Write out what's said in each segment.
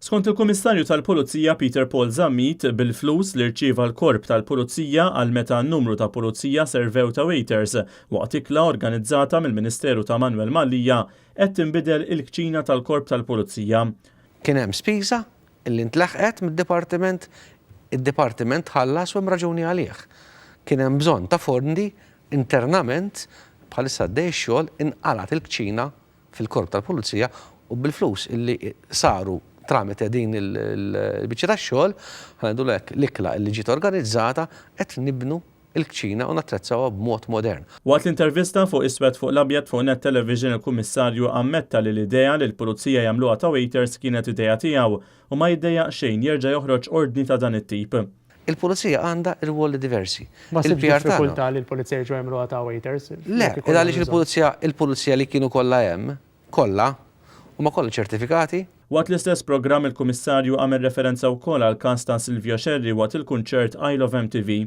Skont il-Kummissarju tal-Pulizija Peter Paul Zammit, bil-flus li rċieva l-Korp tal-Pulizija għal meta numru ta' pulizija servew ta' waiters waqt ikla organizzata mill-Ministeru ta' Manuel Mallia, qed tinbidel il-kċina tal-Korp tal-Pulizija. Kien hemm spiża li ntlaħqet mid-dipartiment, id-dipartiment ħallas u hemm raġuni għalih. Kien hemm bżonn ta' fondi internament, bħalissa għaddej ix-xogħol, inqalgħet il-kċina fil-Korp tal-Pulizija u bil-flus illi saru tramite din il-biċċa tax-xogħol, ħa ngħidulu hekk, l-ikla illi ġiet organizzata, qed nibnu l-kċina u natrezzawha b'mod modern. Waqt l-intervista fuq Iswed fuq l-Abjad fuq Net Television il-Kummissarju ammetta li l-idea li l-Pulizija jagħmluha ta' waiters kienet idea tiegħu u ma jiddejjaq xejn jerġa' joħroġ ordni ta' dan it-tip. Il-Pulizija għandha rwoli diversi. Ma ssibx diffikultà li l-Pulizija jerġgħu jagħmluha ta' waiters? Le, għaliex il-Pulizija, il-Pulizija li kienu kollha hemm, kollha, huma kollha ċertifikati. Waqt l-istess programm il-Kummissarju għamel referenza wkoll għall-każ ta' Silvio Scerri waqt il-kunċert Isle of MTV.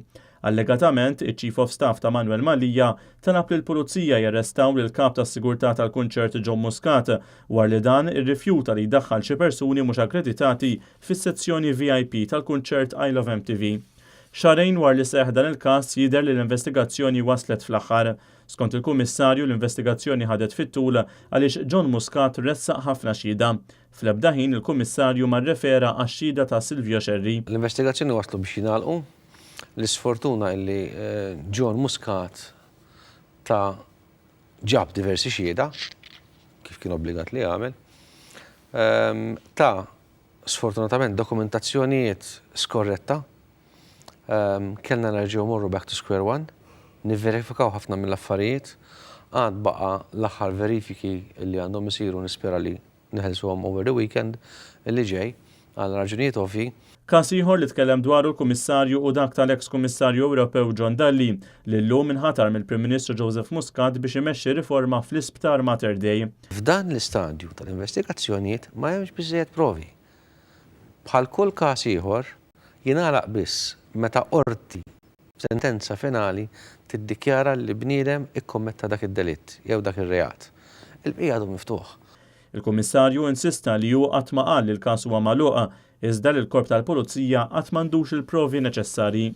Allegatament, iċ-Chief of Staff ta' Manuel Mallia talab lill-Pulizija jarrestaw lill-Kap tas-Sigurtà tal-kunċert John Muscat wara li dan irrifjuta li jdaħħal xi persuni mhux akkreditati fis-sezzjoni VIP tal-kunċert I Love MTV. Xahrejn wara li seħħ dan il-każ jidher li l-investigazzjoni waslet fl-aħħar. Skont il-Kummissarju l-investigazzjoni ħadet fit-tul għaliex John Muscat ressaq ħafna xhieda. Fl-ebda ħin il-Kummissarju ma rrefera għax-xhieda ta' Silvio Scerri. L-investigazzjoni waslu biex jingħalqu. L-isfortuna illi John Muscat ta ġab diversi xhieda, kif kien obbligat li jagħmel, ta sfortunatament dokumentazzjonijiet skorretta, kellna nerġgħu morru back to square one, nivverifikaw ħafna mill-affarijiet, għad baqa' l-aħħar verifiki li għandhom isiru nispera li neħelsuhom over the weekend li ġej għal raġunijiet ovvji. Każ ieħor li tkellem dwaru l-Kummissarju hu dak tal-eks Kummissarju Ewropew John Dalli, li llum inħatar mill-Prim Ministru Joseph Muscat biex imexxi riforma fl-Isptar Mater Dei. F'dan l-istadju tal-investigazzjonijiet ma hemmx biżżejjed provi. Bħal kull każ ieħor, jingħalaq biss meta qorti b'sentenza finali tiddikjara li bniedem ikkommetta dak id-delitt jew dak ir-reat. Il-bqija għadu miftuħ. Il-Kummissarju insista li hu qatt ma qal li l-każ huwa magħluq, iżda li l-Korp tal-Pulizija għad m'għandux il-provi neċessarji.